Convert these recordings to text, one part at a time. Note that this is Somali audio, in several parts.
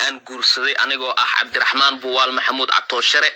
Aan guursaday anigoo ah Cabdiraxmaan Buwaal Maxamuud Catooshare.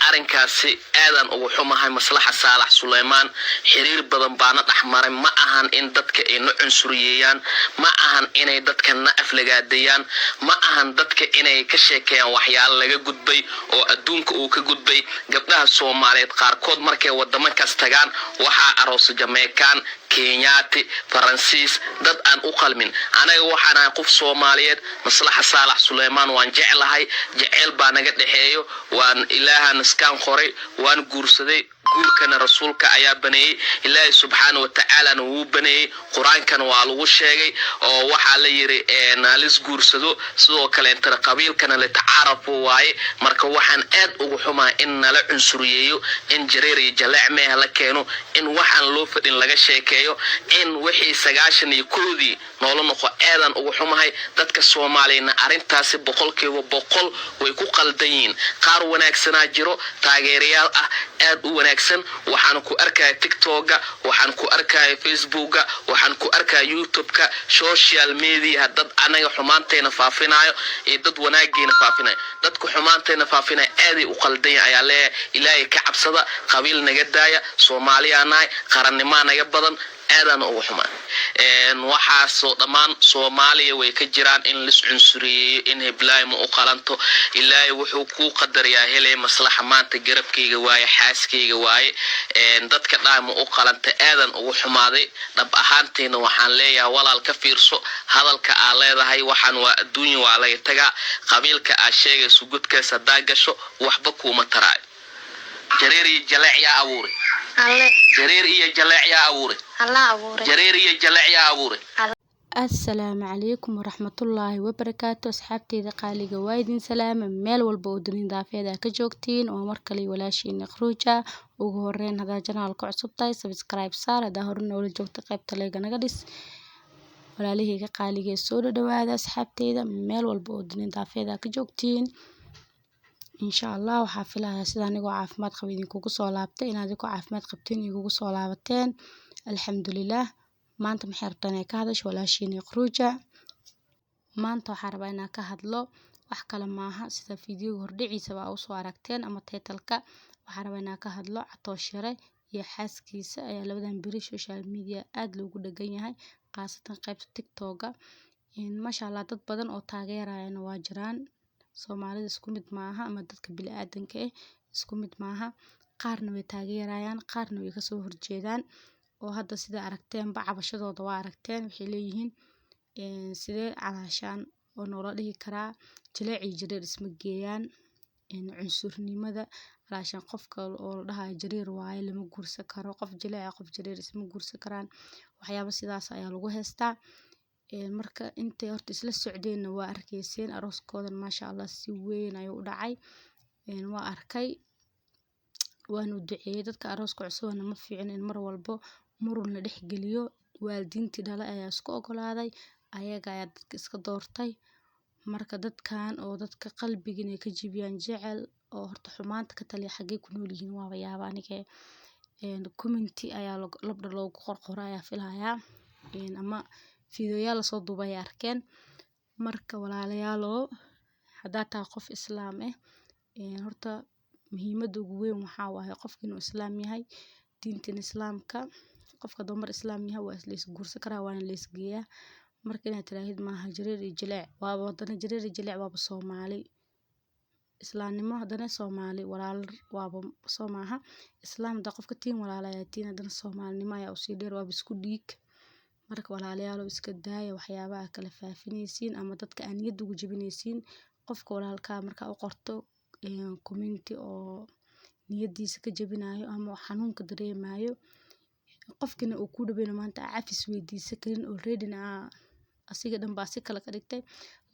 Arrinkaasi aadaan ugu xumahay. Maslaxa Saalax Suleymaan xiriir badan baana dhexmaray. Ma ahan in dadka ay na cunsuriyeeyaan, ma ahan inay dadka na aflagaadayaan, ma ahan dadka inay ka sheekeeyaan waxyaalo laga gudbay oo adduunka uu ka gudbay. Gabdhaha Soomaaliyeed qaarkood markay wadamankaas tagaan, waxaa aroosa Jameykan, Kenyaati, Faransiis, dad aan u qalmin. Anaga waxaan ahay qof Soomaaliyeed. Maslaxa Saalax Suleymaan waan jeclahay, jeceyl baa naga dhexeeyo, waan Ilaahan iskaan qoray, waan guursaday. Guurkana Rasuulka ayaa baneeyey, Ilaahay subxaana wa tacaalana wuu baneeyey, Qur-aankana waa lagu sheegay oo waxaa la yiri halis guursado. Sidoo kaleentana qabiilkana litacaarafu waaye. Marka waxaan aad ugu xumaa in nala cunsuriyeeyo, in jareer iyo jaleec meeha la keeno, in waxaan loo fadhin laga sheekeeyo, in wixii 91-dii noola noqo. Aadaan ugu xumahay. Dadka Soomaaliyana arrintaasi 100% way ku qaldan yihiin. Qaar wanaagsanaa jiro, taageerayaal ah, aad u wanaagsan. Waxaan ku arkaya TikToka, waxaan ku arkaya Facebooka, waxaan ku arkaya YouTube-ka, social media, dad anaga xumaantayna faafinayo iyo dad wanaageena faafinayo. Dadka xumaantayna faafinaya aaday u qaldan yahay ayaa leeyahay. Ilaahay ka cabsada, qabiil naga daaya. Soomaaliyaa nahay, qarannimaa naga badan. Aadaana ugu xumaa. Waxaasoo dhammaan Soomaaliya way ka jiraan, in lis cunsuriyeeyo, in heblaay ma u qalanto. Ilaahay wuxuu kuu qadarayaa helay. Maslaxa maanta garabkayga waaye, xaaskayga waaye. Dadka dhaa ma u qalanta, aadan ugu xumaaday. Dhab ahaantayna waxaan leeyahay, walaal, ka fiirso hadalka aa leedahay. Waxaan waa adduunya, waa laga tagaa. Qabiilka aa sheegayso, godkaas haddaa gasho, waxba kuuma taraayo. Jareer iyo jaleec yaa abuuray? Alle. Jareer iyo jaleec yaa abuuray? Allah abuuray. Jareer iyo jaleec yaa abuuray? Assalaamu calaykum waraxmatullaahi wabarakaatu. Asxaabteyda qaaliga, waa idin salaama meel walba oo dunida daafeeda ka joogtiin. Waa mar kale walaashiina Khruuja. Ugu horeyn, hadaa channelka cusub tahay, subscribe saar. Hadaa hore noola joogta, qaybta like naga dhis. Walaalahayga qaaliga ee soo dhawaada, asxaabteyda meel walba oo dunida daafeeda ka joogtiin. Insha Allah waxaa filayaa sida anigoo caafimaad qaba idinkugu soo laabtay inaad idinku caafimaad qabtiin, igugu soo laabateen. Alxamdulilah. Maanta maxay rabtaa inay ka hadasho walaashiina Khruuja? Maanta waxaan rabaa inaan ka hadlo wax kale maaha, sida fiidiyowga hordhiciisa baa usoo aragteen ama title-ka. Waxaan rabaa inaan ka hadlo Catooshare iyo xaaskiisa ayaa labadan beri social media aad loogu dhagan yahay, khaasatan qaybta TikTok-ga. Masha Allah, dad badan oo taageerayana waa jiraan. Soomaalida isku mid maaha ama dadka bini'aadanka eh isku mid maaha. Qaarna way taageerayaan, qaarna way kasoo horjeedaan, oo hadda sida aragteenba cabashadooda waa aragteen. Waxay leeyihiin, sidee calaashaan oo noola dhihi karaa jileec iyo jareer isma geeyaan? Cunsurnimada calaashaan qofka oo la dhahayo jareer waaye, lama guursan karo. Qof jileec, qof jareer isma guursan karaan. Waxyaabo sidaas ayaa lagu haystaa. Marka intay horta isla socdeenna waa arkayseen arooskoodan, maasha Allah, si weyn ayuu u dhacay. Waa arkay, waanu duceeyey. Dadka arooska cusubna ma fiicno in mar walbo murun la dhex geliyo. Waalidiintii dhalay ayaa isku ogolaaday, ayaga ayaa dadka iska doortay. Marka dadkan oo dadka qalbiga inay ka jebiyaan jecel oo horta xumaanta ka taliya, xaggee ku nool yihiin? Waaba yaaba anige. Comment ayaa labdha loogu qorqoray ayaa filayaa, ama fiidiyoyaal lasoo duubay ay arkeen. Marka walaalayaalow, haddaa tahay qof Islaam ah, horta muhiimadda ugu weyn waxaa waaye qofka inuu Islaam yahay. Diintan Islaamka, qofka hadduu mar Islaam yahay, waa la is guursan karaa, waana la is geeyaa. Marka inaad tiraahid maaha jareer iyo jileec, waaba haddana jareer iyo jileec, waaba Soomaali. Islaamnimo haddana Soomaali walaal waaba soo maaha. Islaam haddaa qofka tihiin, walaal ayaa tihiin. Haddana Soomaalinimo ayaa usii dheer, waaba isku dhiig. Marka walaalayaalow, iska daaya waxyaabaha kala faafinaysiin ama dadka aan niyadda ugu jebinaysiin. Qofka walaalkaa markaa u qorto comment oo niyadiisa ka jebinayo ama xanuunka dareemayo, qofkina uu ku dhaweyno, maanta aa cafis weydiisan karin, already na aa asiga dhan baa si kale ka dhigtay.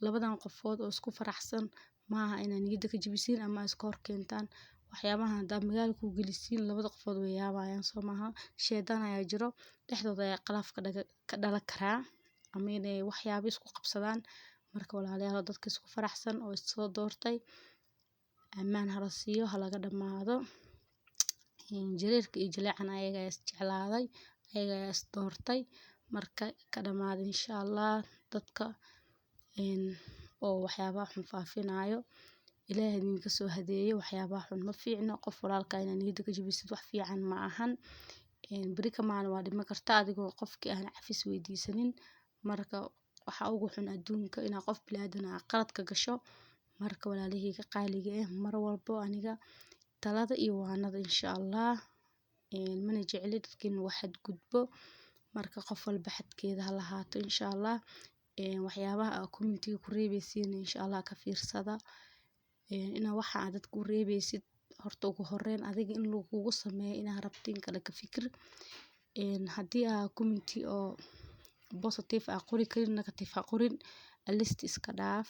Labadan qofood oo isku faraxsan maaha inaa niyadda ka jebisiin ama iska hor keentaan. Waxyaabahan haddaa magaalka ku gelisiin, labada qofood way yaabayaan, soo maaha? Shaydaan ayaa jiro, dhexdooda ayaa khilaaf ka dhalan karaa ama inay waxyaabo isku qabsadaan. Marka walaalayaal, dadka isku faraxsan oo is soo doortay, ammaan hala siiyo, ha laga dhamaado. Jareerka iyo jileecana ayaga ayaa is jeclaaday, ayaga ayaa is doortay. Marka ka dhamaado, insha Allah. Dadka oo waxyaabaha xun faafinaayo. Ilaahay idinka soo hadeeyo, waxyaabaha xun ma fiicno. Qof walaalkaa inaad niyadda ka jabisid wax fiican ma ahan. Beri ka maalin waa dhima kartaa adigoo qofkii aan cafis weydiisanin. Marka waxa ugu xun adduunka inaa qof bini'aadan ah qalad ka gasho. Marka walaalaheyga qaaliga ah, mar walbo aniga talada iyo waanada insha Allah. Mana jecli dadka in wax xadgudbo. Marka qof walba xadkeeda ha lahaato insha Allah. Waxyaabaha aa comment-iga ku reebeysiin insha Allah ka fiirsada. Inaa waxa aad dadka u reebeysid horta ugu horreyn adiga in lagugu sameeyo inaa rabto in kale ka fikir. Haddii aa comment oo positive aa qori karin, negative ha qorin, at least iska dhaaf.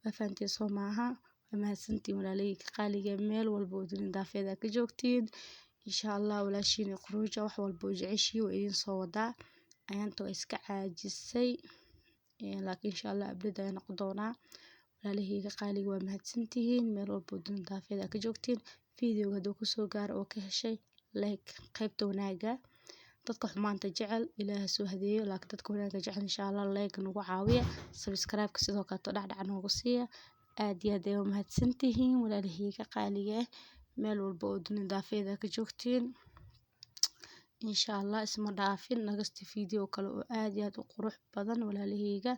Waa fahanteen soo maaha? Waa mahadsantiin walaalaheyga qaaliga ah, meel walbo oo dunida daafeed aad ka joogtiin. Insha Allah walaashiin Quruja wax walbo oo jeceshiin waa idin soo wadaa. Ayaanta waa iska caajisay, laakiin insha Allah update ayaan noqon doonaa. Walaalaheyga qaaliga, waa mahadsantihiin meel walbo oo dunida daafeed aad ka joogtiin. Video hadduu ku soo gaaro oo ka heshay, like qaybta wanaaga. Dadka xumaanta jecel Ilaahay soo hadeeyo, laakiin dadka wanaaga jecel insha Allah like nagu caawiya, subscribe ka sidoo kale dhacdhac noogu siiya. Aad iyo aad ay u mahadsantihiin walaalaheyga qaaliga ah, meel walbo oo dunida daafeed aad ka joogtiin. Insha Allah isma dhaafin next video kale oo aad iyo aad u qurux badan. Walaalaheyga,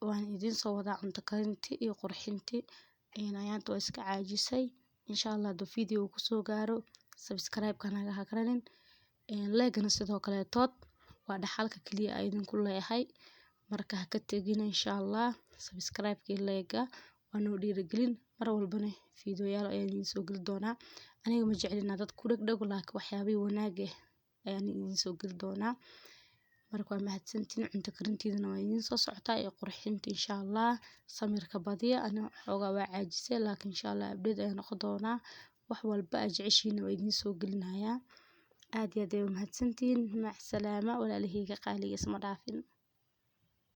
waan idin soo wadaa cunto karinti iyo qurxinti. Ayaanta waa iska caajisay. Insha Allah hadduu video kusoo gaaro, subscribe ka naga hagranin, like-na sidoo kaleetood waa dhaxalka kaliya aan idinku leeyahay. Marka ha ka tegina insha Allah subscribe-ka iyo like-ga, waa noo dhiirigelin. Mar walbana fiidiyoyaal ayaan idiin soo geli doonaa. Aniga ma jecli inaan dad ku dhegdhego, laakiin waxyaabihii wanaag ah ayaan idiin soo geli doonaa. Marka waa mahadsantiin. Cunto karintiidana waa idiin soo socotaa iyo qurxinta insha Allah. Samirka badiya, ani xoogaa waa caajisay, laakiin insha Allah update ayaan noqon doonaa. Wax walba aad jeceshiin waa idiin soo gelinayaa. Aad iyo aad ay u mahadsantihiin. Mac salaama walaalaheyga qaaliga, isma dhaafin.